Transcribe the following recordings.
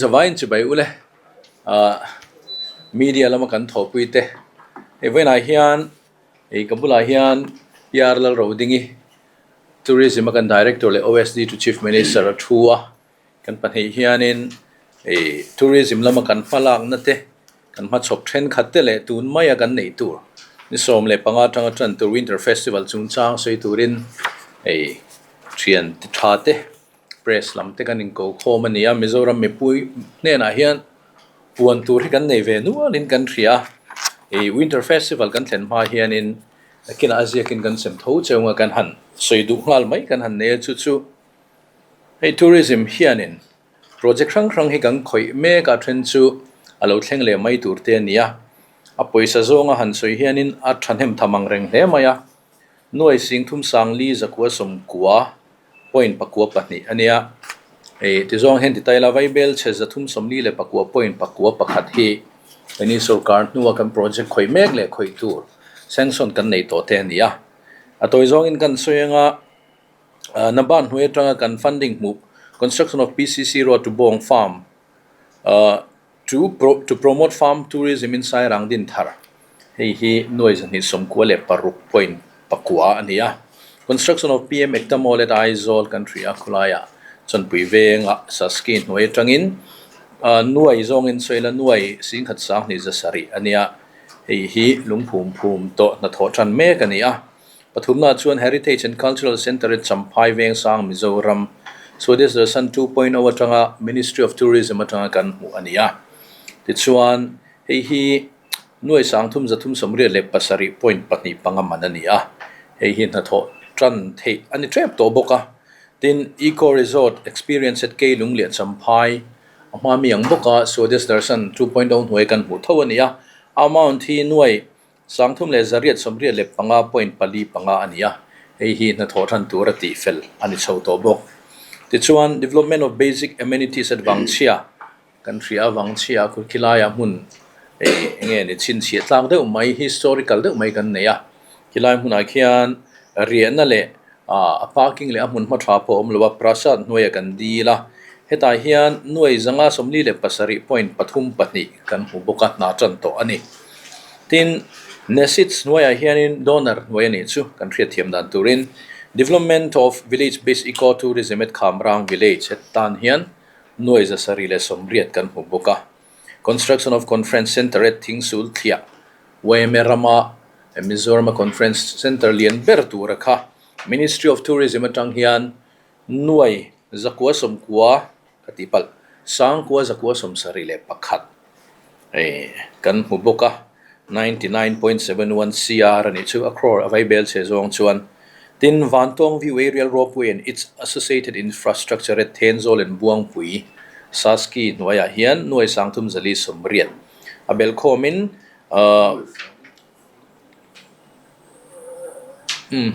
In zavaiin chibai ule ah media lama kan thawhpui te hei vawiinah hian hei ka bulah hian P R Lalrodingi tourism a kan director leh O S D to chief minister a thu a kan pahnih hianin ih tourism lama kan hma lakna te kan hmachhawp thenkhat te leh tun maia kan neih tur ni 15 atanga tan tur winter festival chungchang sawi turin hei thian tha te. Press lam te kan inko khawm a ni a, Mizoram mipui hnenah hian puan tur hi kan nei ve nualin kan hria a, ih Winter Festival kan thlen hma hianin nakinah a ziakin kan sem tho cheu anga kan han sawi duh nghal mai kan han nei a, chu chu hei tourism hianin project hrang hrang hi kan khawih mek a, then chu a lo thleng leh mai tur te a ni a, a pawisa zawnga han sawi hianin a thahnem tham ang reng hle mai a, nuai sing thum sang li zakua sawmkua. Point 42 a nia. Ih tizawng hian ti ta ila Vaibel chhe 344 point 41 hi keini sorkar hnua kan project khawih mek leh khawih tur sanction kan nei tawh te a ni a. A tawi zawngin kan sawi anga Naban hnuai atanga kan funding hmuh construction of PCC road to Bawng farm ah To to promote farm tourism in Sairang Dinthar, hei hi nuai 296 point pakua a ni a. Construction of PM Ekta Mall at Aizawl kan hria a, khawlaiah Chawnpui venga Saski hnuai atangin nuai zawngin sawi ila nuai singkhat sang hnih 700 a nia. Hei hi lungphum phum tawh hnathawh tan mek a ni a. Pathumna chuan Heritage and Cultural Centre at Champhai Vengsang, Mizoram, Swadesh Darshan 2.0 atanga Ministry of Tourism atanga kan hmuh a ni a. Tichuan, hei hi nuai 337 point 2 5 man a ni a. Hei hi hnathawh tan theih a ni tep tawh bawk a. Tin, Eco Resort Experience at Keilung leh Champhai a hma mi ang bawk a, Swadesh Darshan 2.0 hnuai kan hmuh tho a ni a. Amount hi nuai 3885 point 4 5 a ni a, hei hi hnathawh than tur a tih fel a ni chho tawh bawk. Tichuan, Development of Basic Amenities at Vangchhia kan hria a, Vangchhia khu khilaiah hmun eng nge ni chhinchhiah tlak deuh mai, historical deuh mai kan nei a, khilai hmunah khian riahna leh a parking leh a hmun hma tha pawh a awm lo a, Prasad hnuaiah kan dil a, hetah hian nuai 547 point 3 2 kan hmu bawk a, hna tan tawh a ni. Tin, NESIDS hnuaiah hianin donor hnuai a nih chu kan hriatthiam dan turin Development of Village Based Eco Tourism at Khamrang Village hetan hian nuai 780 kan hmu bawk a. Construction of Conference Centre at Thingsul Thliah yma rama Mizorama Conference Centre lian ber tura kha Ministry of Tourism atang hian nuai 990 ka tih palh 9,971 hei kan hmu bawk a 99.71 cr a nih chu a crore a vai bel che zawng chuan tin Vantawng View Aerial Ropeway and its associated infrastructure at Thenzawl and Buangpui Saski hnuaiah hian nuai 3480 a bel khawmin ahh umm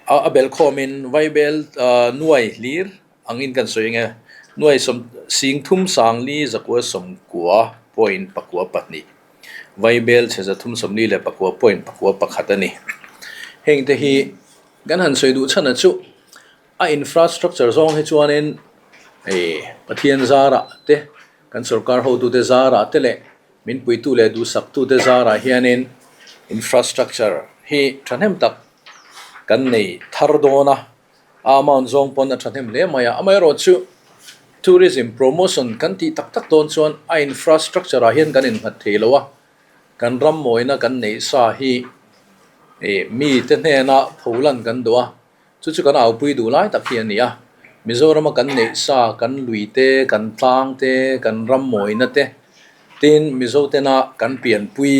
a bel khawmin vaibel ahh nuai hlir angin kan sawi ang e nuai sawm sing thum sang li zakua sawmkua point 92 vaibel chhe 349 point 91 a ni. Heng te hi kan han sawi duh chhan a chu a infrastructure zawng hi chuanin ih Pathian zarah te kan sorkar hotute zarah te leh min puitu leh duhsaktute zarah hianin infrastructure hi thahnem tak kan nei thar dawn a. A amount zawng pawn a thahnem hle mai a, amaherawhchu tourism promotion kan tih tak tak dawn chuan a infrastructure ah hian kan innghat thei lo a, kan ram mawina kan neih sa hi ih mite hnena pholan kan duh a, chu chu kan aupui duh lai tak hi a ni a, Mizorama kan neih sa kan lui te, kan tlang te, kan ram mawina te, tin Mizo tena kan pianpui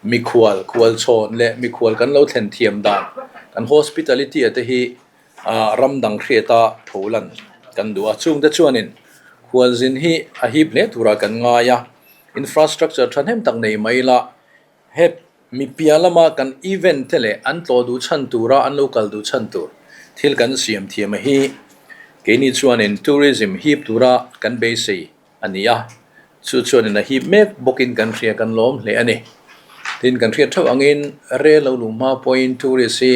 Mikhual, khualchhawn leh mikhual kan lo thlen thiam dan kan hospitality a te hi ram dang hriata pholan kan duh a. Chungte chuanin khualzin hi a hip hle turah kan ngai a, infrastructure thahnem tak nei mai ila hep mi piah lama kan event te leh an tlawh duh chhan tura an lo kal duh chhan tur thil kan siam thiam a hi keini chuanin tourism hip tura kan beisei a ni a, chu chuanin a hip mek bawkin kan hria kan lawm hle a ni. Tin, kan hriat theuh angin rel lo luh hma pawhin tourist hi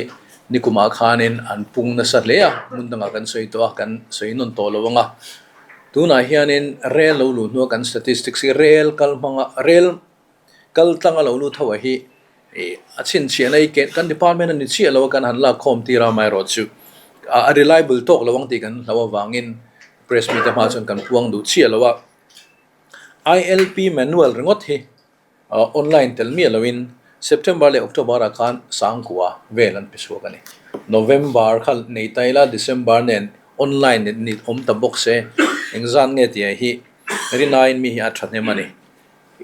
nikumah khanin an pung nasa hle a, hmun dangah kan sawi tawh a, kan sawi nawn tawh lo ang a. Tunah hianin rel lo luh hnua kan statistics hi rel kal hmanga rel kal tlanga lo lut ho hi ih a chhinchhiahna hi kan department a ni chiah lo a kan han lak khawm tir a amaherawhchu a reliable tawk lo ang tih kan hlau avangin press meet a hma chuan kan puang duh chiah lo a. ILP manual ringawt hi Online tel miah loin September leh October ah khan sangkua vel an pe chhuak a ni. November kha nei ta ila December nen online ni awm ta bawk se engzat nge tih hi rinaiin mi hi a thahnem a ni.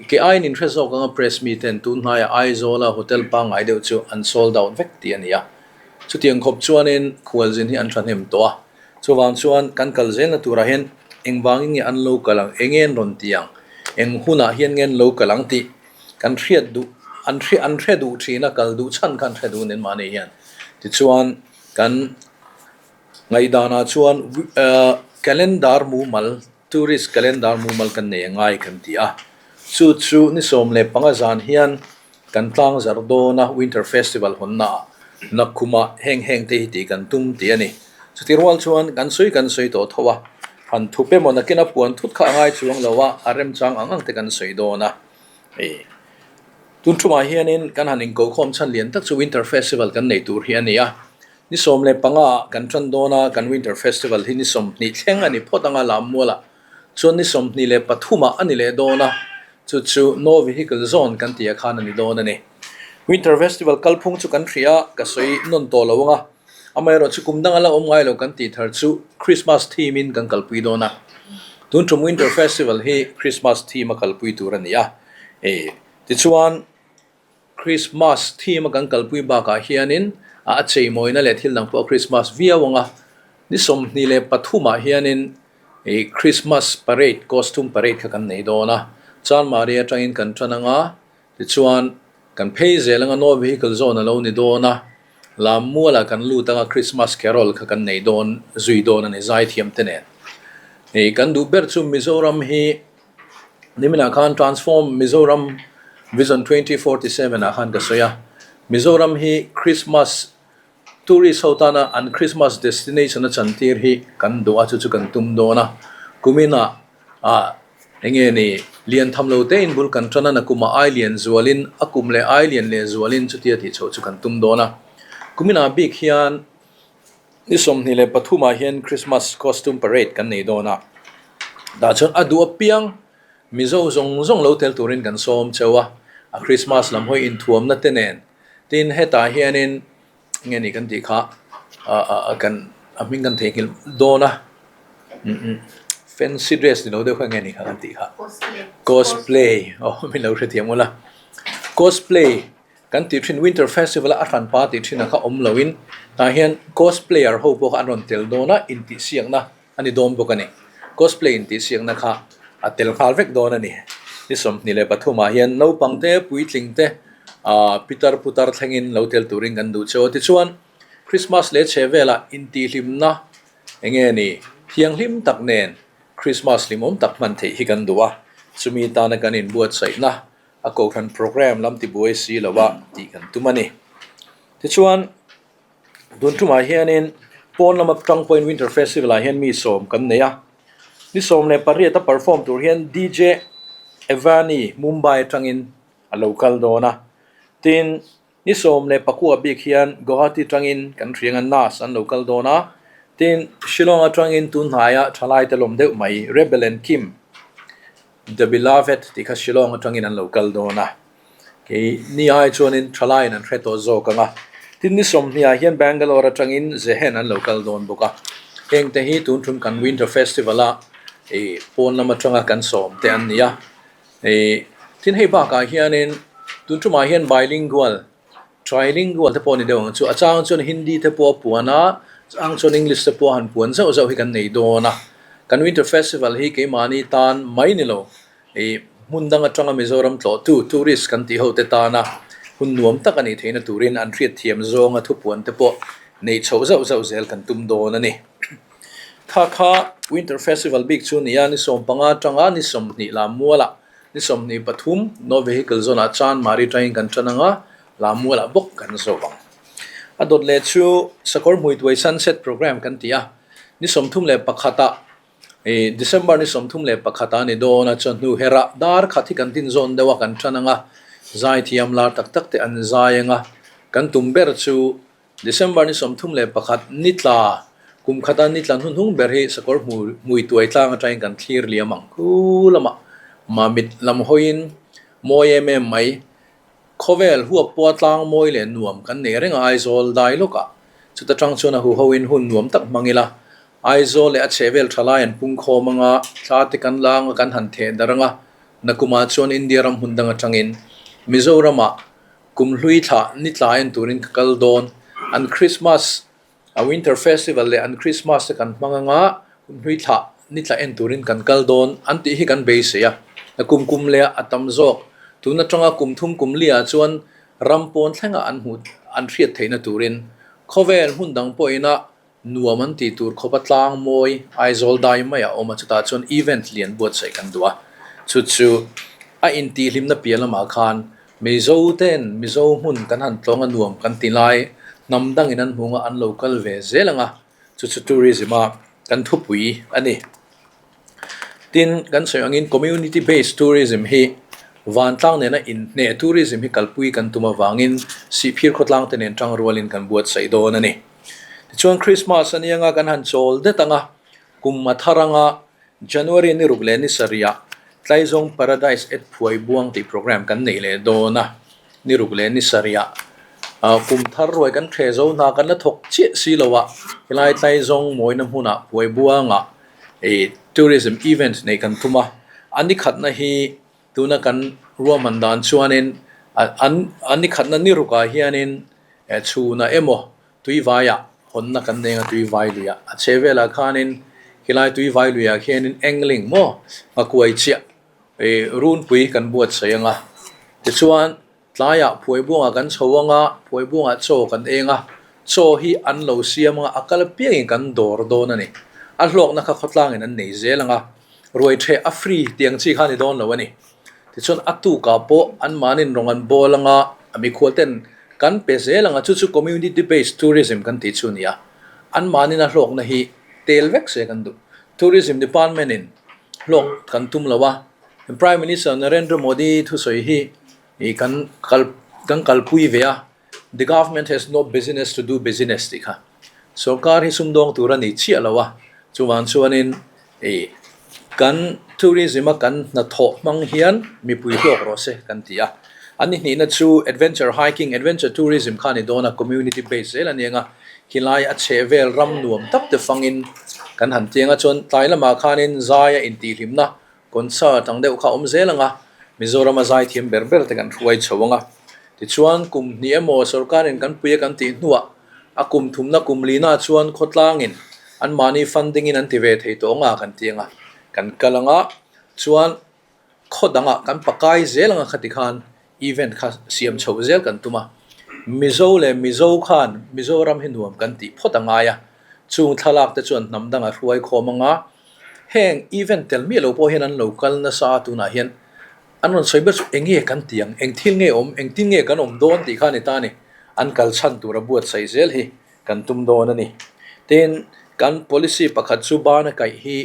Ke aiin inhre zawk anga press mi ten tun hnaiah Aizawla hotel pangngai deuh chu an sold out vek tih a ni a. Chutiang khawp chuanin khualzin hi an thahnem tawh a. Chuvang chuan kan kal zelna turah hian engvangin nge an lo kal ang, enge an rawn ti ang, eng hunah hian nge an lo kal ang tih kan hriat duh, an hria an hre duh thin a, kal duh chhan kha an hre duh nen mahni hian. Tichuan kan ngaihdanah chuan calendar mumal, tourist calendar mumal kan nei angai kan ti a. Chu chu ni 15 zan hian Kan tlang zarh dawna Winter Festival hawnnaah Nakkhuma heng heng te hi tih kan tum tih a ni. Chuti rual chuan kan sawi kan sawi tawh tho a, han thup emaw nakin a puan thut kha a ngai chuang lo a, a remchang ang ang te kan sawi dawn a. Hei tun thumah hianin kan han inkokhawm chhan lian tak chu Winter Festival kan nei tur hi a ni a. Ni 15 ah kan tan dawn a, kan Winter Festival hi ni 20 thleng a ni phawt anga Lammualah chuan ni 23 ah a ni leh dawn a. Chu chu No Vehicle Zone kan tih ah khan a ni dawn a ni. Winter Festival kalphung chu kan hria a, ka sawi nawn tawh lo ang a. Amaherawh chu kum danga la awm ngai lo kan tih thar chu Christmas theme in kan kalpui dawn a. Tun tum Winter Festival hi Christmas theme a kalpui tur a ni a. Tichuan. Christmas theme a kan kalpui bakah hianin a cheimawina leh thil dang pawh a Christmas viau ang a, ni 23 ah hianin ih Christmas parade costume parade kha kan nei dawn a, Chanmari atangin kan tan ang a, tichuan kan phei zel ang a no vehicle zone a lo ni dawn a, Lammualah kan lut ang a Christmas carol kha kan nei dawn zui dawn a ni zaithiam te nen. Ih kan duh ber chu Mizoram hi. Niminah khan Transform Mizoram Vision 2047 ah khan ka sawi a, Mizoram hi Christmas tourist ho tana an Christmas destination a chantir hi kan duh a, chu chu kan tum dawn a. Kuminah ah enge ni lian tham lo te in bul kan tan a, nakumah ai lian zualin a kum leh ai lian leh zualin chutia tih chhoh chu kan tum dawn a. Kuminah bik hian Ni 23 ah hian Christmas costume parade kan nei dawn a, tah chuan a duh apiang Mizo zawng zawng lo tel turin kan sawm cheu a, a Christmas lam hawi inthuamna te nen tin hetah hianin nge ni kan tih kha ah kan a hming kan theihnghilh dawn a fancy dress ni lo deuh kha nge ni kha kan tih kha cosplay aw min lo hrethiam ula cosplay. Kan tih thin Winter Festival a a hranpa tih thin a kha awm loin tah hian cosplayer ho pawh kha an rawn tel dawn a, intihsiakna a ni dawn bawk a ni. Cosplay intihsiakna kha a tel nghal vek dawn a ni. Ni 23 ah hian naupang te, puitling te, ah pitar putar thlengin lo tel turin kan duh cheu a. Tichuan Christmas leh chhe velah intihhlimna eng nge ni thianghlim tak nen Christmas hlimawm tak hman theih hi kan duh a, chumi tana kan inbuatsaihna a kohhran program lam tibuai si lo a tih kan tum a ni. Tichuan, tun tumah hianin pawn lama tang pawhin Winter Festival ah hian mi sawm kan nei a. Ni 18 a perform tur hian DJ Evani Mumbai atangin a lo kal dawn a. Tin, Ni 19 bik hian Guwahati atangin kan hriang a Nas an lo kal dawn a, tin Shillong atangin tun hnaia thalaite lawm deuh mai Rebel and Kim The Beloved tih kha Shillong atangin an lo kal dawn a, kei ni ai chuanin thalaiin an hre tawh zawk ang a, tin ni 20 ah hian Bangalore atangin Zehen an lo kal dawn bawk a, hengte hi tun tum kan Winter Festival a ih pawn lam atanga kan sawm te an ni a. Hei tin hei bakah hianin tun tumah hian bilingual trilingual te pawh a ni deuh ang chu a chang chuan hindi te pawh a puan a chang chuan english te pawh a han puan zauh zauh hi kan nei dawn a kan winter festival hi keimahni tan mai ni lo ih hmun dang atanga Mizoram tlawhtu tourist kan tih ho te tana hun nuam tak a nih theihna turin an hriatthiam zawnga thupuan te pawh neih chhoh zauh zauh zel kan tum dawn a ni. Kha kha Winter Festival bik chu nia ni 15 atanga ni 20 Lammualah ni 23 No Vehicle Zone ah Chanmari atangin kan tan anga Lammualah bawk kan zawh ang. A dawt leh chu Sakawr Hmuituai Sunset Programme kan ti a, ni 31 ah. Ih December ni 31 a ni dawn a, chawhnu herah dar khat hi kan tin zawn deuh a kan tan ang a, zaithiam lar tak tak te an zai ang a, kan tum ber chu December ni 31 ni tla kum khata ni tla hnuhnung ber hi sakawr hmui tuai tlang atangin kan thlir liam ang khu lamah mamit lam hawiin mawi em em mai. Khawvel huap pawha tlang mawi leh nuam kan nei reng a Aizawl dai lawkah chuta tang chuan a huhoin hun nuam tak hmang ila Aizawl leh a chhehvel thalai an pung khawm anga thla te kan la anga kan han theh darh anga nakumah chuan India ram hmun dang atangin Mizoramah kum hlui thlah ni tla en turin ka kal dawn an Christmas A Winter Festival leh an Christmas te kan hmang anga kum hlui thlah ni tla en turin kan kal dawn an tih hi kan beisei a. A kum kum leh a tam zawk. Tun atanga kum thum kum li ah chuan ram pawn thlenga an hmuh an hriat theihna turin khawvel hmun dang pawhina nuam an tih tur khawpa tlang mawi Aizawl dai mai a awm a chutah chuan event lian buatsaih kan duh a. Chu chu a intihhlimna piah lamah khan Mizo ten Mizo hmun kan han tlawng a nuam kan ti lai, hnam dangin an hmung a an lo kal ve zel ang a, chu chu tourism a kan thupui a ni. Tin, kan sawi angin community based tourism hi vantlang nena inhneh tourism hi kalpui kan tum avangin Sihphir khawtlang te nen tang rualin kan buatsaih dawn a ni. Tichuan Christmas a nia nga kan han chawl det ang a, kum a thar ang a, January ni ruk leh ni sarihah Tlaizawng Paradise at Phuaibuang tih program kan neih leh dawn a, ni ruk leh ni sarihah kum thar ruai kan ṭhe zo hna kan la thawk chiah si lo a, helai Tlaizawng mawina hmunah Phuaibuangah ih tourism event neih kan tum a, a ni khatna hi tuna kan ruahman dan chuanin an a ni khatna ni rukah hianin chhunah emaw Tuivaiah hawnna kan nei anga tuivai luiah a chhe velah khanin khilai tuivai luiah khianin angling maw a kuai chiah ih runpui kan buatsaih anga tichuan tlaiah phuaibuangah kan chho anga phuaibuangah chaw kan eng a chaw hi an lo siam anga a kal apiangin kan dawr dawn a ni a hlawkna kha khawtlangin an nei zel anga ruai theh a free tiang chi kha a ni dawn lo a ni. Tichuan a tukah pawh anmahniin rawng an bawl anga a mikhual ten kan pe zel anga chu chu community based tourism kan tih chu a ni a. Anmahniin a hlawkna hi tel vek se kan duh. Tourism department in hlawk kan tum lo a, Prime Minister Narendra Modi thusawi hi ih kan kal kan kalpui ve a, the government has no business to do business tih kha. Sorkar hi sumdawng tur a ni chiah lo a, chuvang chuanin ih kan tourism a kan hnathawh hmang hian mipui hlawk rawh se kan ti a. An ni hnihna chu adventure hiking, adventure tourism kha a ni dawn a, community base zel a ni ang a, khilai a chheh vel ram nuam tak te fangin kan han ti ang a, chuan tlai lamah khanin zai a intihhlimna Concert ang deuh kha a awm zel ang a, Mizorama zaithiam ber ber te kan hruai chho ang a. Tichuan kum hnih emaw sorkarin kan pui a kan tih hnuah a kum thumna kum lina chuan khawtlangin anmahni funding in an ti ve thei tawh ang a kan ti ang a, kan kal ang a, chuan khaw dangah kan pakai zel ang a khati khan event kha siam chho zel kan tum a. Mizo leh Mizo khan Mizoram hi nuam kan tih phawt a ngai a, chung thlalak te chuan hnam dangah hruai khawm ang a. Heng event tel miah lo pawh hian an lo kal nasa a tunah hian an rawn sawi ber chu eng nge kan ti ang, eng thil nge awm, eng tin nge kan awm dawn tih kha a ni ta a ni. An kal chhan tura buatsaih zel hi kan tum dawn a ni. Tin, kan policy pakhat chu bana kaih hi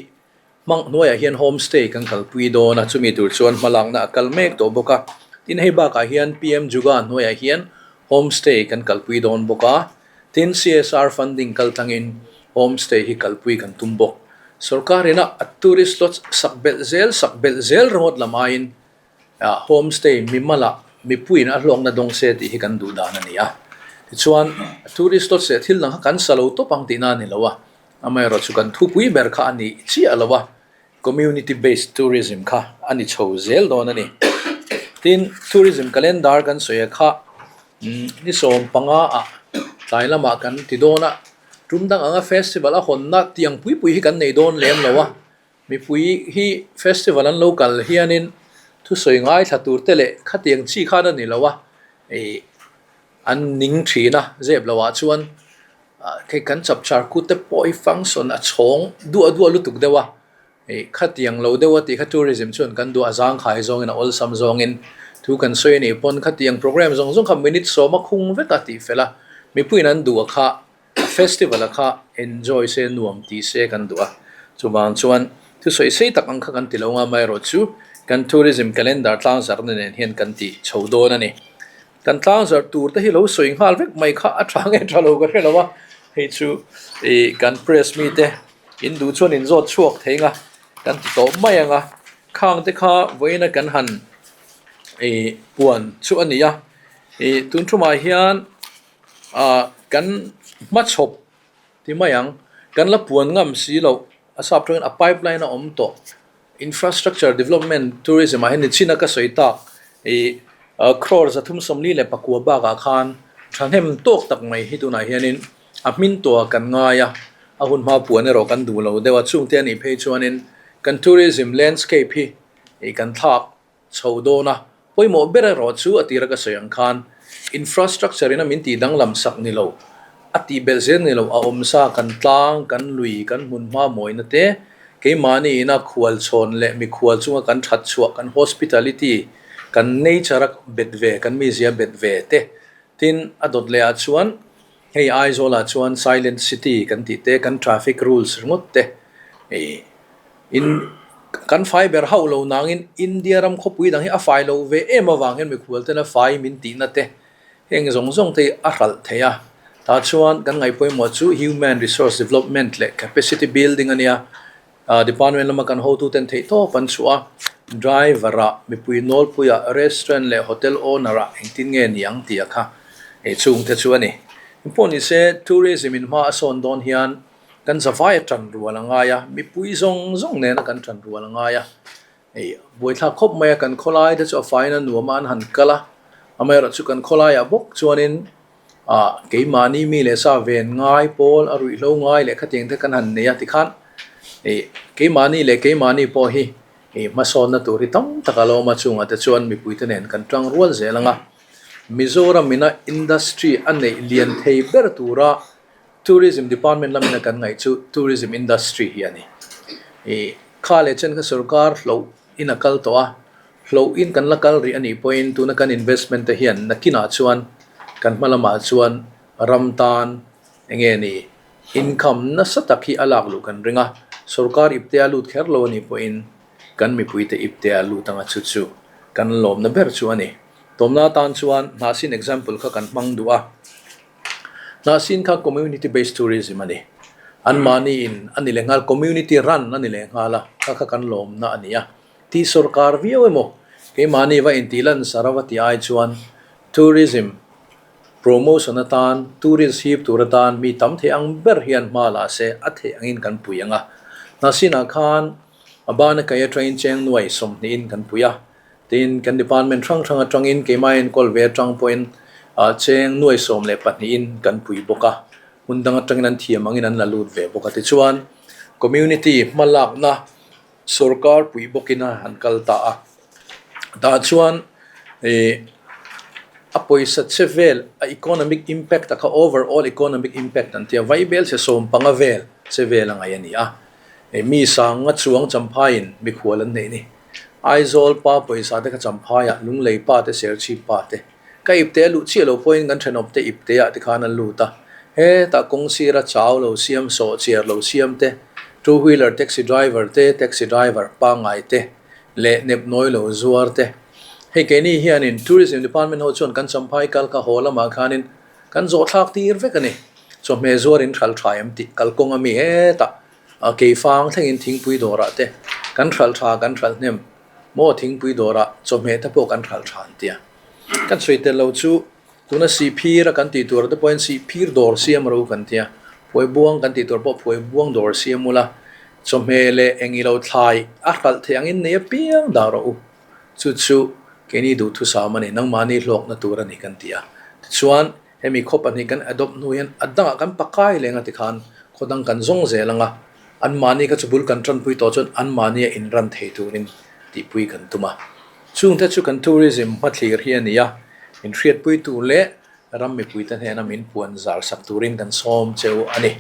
hmang hnuaiah hian home stay kan kalpui dawn a, chumi tur chuan hmalakna a kal mek tawh bawk a. Tin, hei bakah hian PM Juga hnuaiah hian home stay kan kalpui dawn bawk a. Tin, CSR funding kal tlangin home stay hi kalpui kan tum bawk. Sorkar ina a tourist lodge sak belh zel sak belh zel ringawt lam aiin home stay mimalah mipuiin a hlawkna dawng se tih hi kan duh dan a ni a. Tichuan, tourist lodge leh thil dang kha kan sa lo tawp ang tihna a ni lo a, amaherawh chu kan thupui ber kha a ni chiah lo a, community based tourism kha a ni chho zel dawn a ni. Tin, tourism calendar kan sawi a kha ni 15 ah tlai lamah kan ti dawn a, tum dang anga festival a hawnna tiang pui pui hi kan nei dawn lem lo a, mipui hi festival an lo kal hianin thusawi ngaithla tur te leh khatiang chi khan a ni lo a, ih an ning thin a, zep loh ah chuan hei kan chapchar kut te pawh hi function a chhawng duah duah lutuk deuh a ih khatiang lo deuh a tih kha tourism chuan kan duh a zangkhai zawngin a awlsam zawngin thu kan sawi a nih pawn khatiang program zawng zawng kha minute sawma khung vek a tih fel a mipuiin an duh a kha a festival a kha enjoy se nuam tih se kan duh a chuvang chuan. Thusawi sei tak ang kha kan ti lo nga amaherawhchu kan tourism calendar tlangzarhna nen hian kan ti chho dawn a ni. Kan tlangzarh tur te hi lo sawi nghal vek mai kha a tha nge tha lo ka hre lo a, hei chu ih kan press mite in duh chuan in zawt chhuak thei nga kan ti tawh mai ang a, khang te kha vawiina kan han ih puan chu a ni a, ih tun thumah hian ah kan hmachhawp ti mai ang, kan la puan ngam si loh a sap tawngin a pipeline a awm tawh. Infrastructure development tourism ah hian nichina ka sawi tak ih crore 349 bakah khan thahnem tawk tak mai hi tunah hianin a hmin tawh kan ngai a, a hun hma puan erawh kan duh lo deuh a, chungte a nih phei chuanin kan tourism landscape hi ih kan thlak chho dawn a, pawimawh ber erawh chu a tira ka sawi ang khan infrastructure in a min tih danglam sak ni lo, a tih belh zel ni lo, a awm sa kan tlang, kan lui, kan hmun hma mawina te, keimahni ina khual chhawn leh mikhual chunga kan that chhuah, kan hospitality, kan nature a bet ve, kan mizia bet ve te, tin a dawt leh ah chuan hei Aizawl ah chuan silent city kan tih te, kan traffic rules ringawt te ih. In kan fai ber hauh lo nangin India ram khawpui dang hi a fai lo ve em avang hian mikhual tena fai min tihna te heng zawng zawng te hi a hralh thei a. Tah chuan kan ngaihpawimawh chu Human Resource Development leh Capacity Building a nia. Department lama kan hotuten theih tawp an chhuah a, driver ah, mipui nawlpui ah, restaurant leh hotel owner ah engtin nge ni ang tih a kha chungte chu a ni. Engpawh nise tourism in hma a sawn dawn hian Kan zavai a tan rual a ngai a, mipui zawng zawng nena kan tan rual a ngai a. Hei buaithlak khawp mai a, kan khawlai te chu a faina nuam a an han kal a, amaherawh chu kan khawlaiah bawk chuanin ah keimahni mi leh sa ven ngai pawl a ruihhlo ngai leh khatiang te kan han nei a tikhan ih keimahni leh keimahni pawh hi ih hmasawnna tur hi tam tak a lo awm a, chungah te chuan mipui te nen kan tang rual zel ang a. Mizoram ina industry a neih lian thei ber tura Tourism department lamina kan ngaih chu tourism industry hi a ni. Ih kha leh chen kha sorkar hloh in a kal tawh a, hloh in kan la kal rih a nih pawhin tuna kan investment te hian nakinah chuan kan hma lamah chuan ram tan eng nge ni income nasa tak hi a lak luh kan ring a, sorkar ipte a lut kher lo a nih pawhin kan mipuite ipte a lut anga chu chu kan lawmna ber chu a ni. Tawmna atan chuan hnahsin example kha kan hmang duh a. Hnahsin kha community based tourism a ni. Anmahni in a ni leh nghal, community run a ni leh nghal a, kha kha kan lawmna a ni a. Tih sorkar viau emaw, keimahni va intih lan sar ava tih ai chuan tourism promotion atan, tourist hip tur atan mi tam thei ang ber hian hma la se a theih angin kan pui ang a. Hnahsinah khan a bana kaih atangin cheng nuai 20 in kan pui a. Tin, kan department hrang hrang atangin keimah enkawl ve atang pawhin cheng nuai 12 in kan pui bawk a, hmun dang atangin an thiam angin an la lut ve bawk a. Tichuan, community hmalakna sorkar pui bawkin a han kal ta a. Tah chuan ih a pawisa che vel a economic impact a kha overall economic impact an tia vaibel che 15 vel che vel a ngaih a ni a. Mi sanga chuang champhaiin mikhual an neih ni. Aizawl pa pawisa te kha Champhaiah, Lunglei pa te, Serchhip pa te. Ka ipte a luh chiah lo pawhin kan thenawm te ipteah te khan an lut a. Hetah kawng sira chau lo siam, sawh chiar lo siam te, two wheeler taxi driver te, taxi driver pangngai te leh nepnawi lo zuar te. Hei keini hianin Tourism Department ho chuan kan Champhai kal kha haw lamah khanin kan zawh thlak tir vek a ni. Chawhmeh zuar in hralh tha em tih kalkawng a mi hetah A keifang thlengin thingpui dawrah te kan hralh tha kan hralh hnem maw thingpui dawrah chawhmeh te pawh kan hralh tha an tia. Kan sawi tel lo chu tuna sihphir a kan tih tur te pawhin sihphir dawr siam ro kan tia, phuai buang kan tih tur pawh phuai buang dawr siam ula, chawhmeh leh eng ilo thlai a hralh theih angin nei apiang dah rawh u. Chu chu keini duhthusam a ni, nangmahni hlawkna tur a ni kan ti a. Tichuan. Hemi khaw pahnih kan adopt hnu hian a dangah kan pakai leng a tikhan khaw dang kan zawng zel ang a, anmahni kha chu bul kan tanpui tawh chuan anmahnia inran thei turin tihpui kan tum a. Chungte chu kan tourism hmathlir hi a ni a, inhriatpui tur leh ram mipuite hnena min puan zar sak turin kan sawm cheu a ni.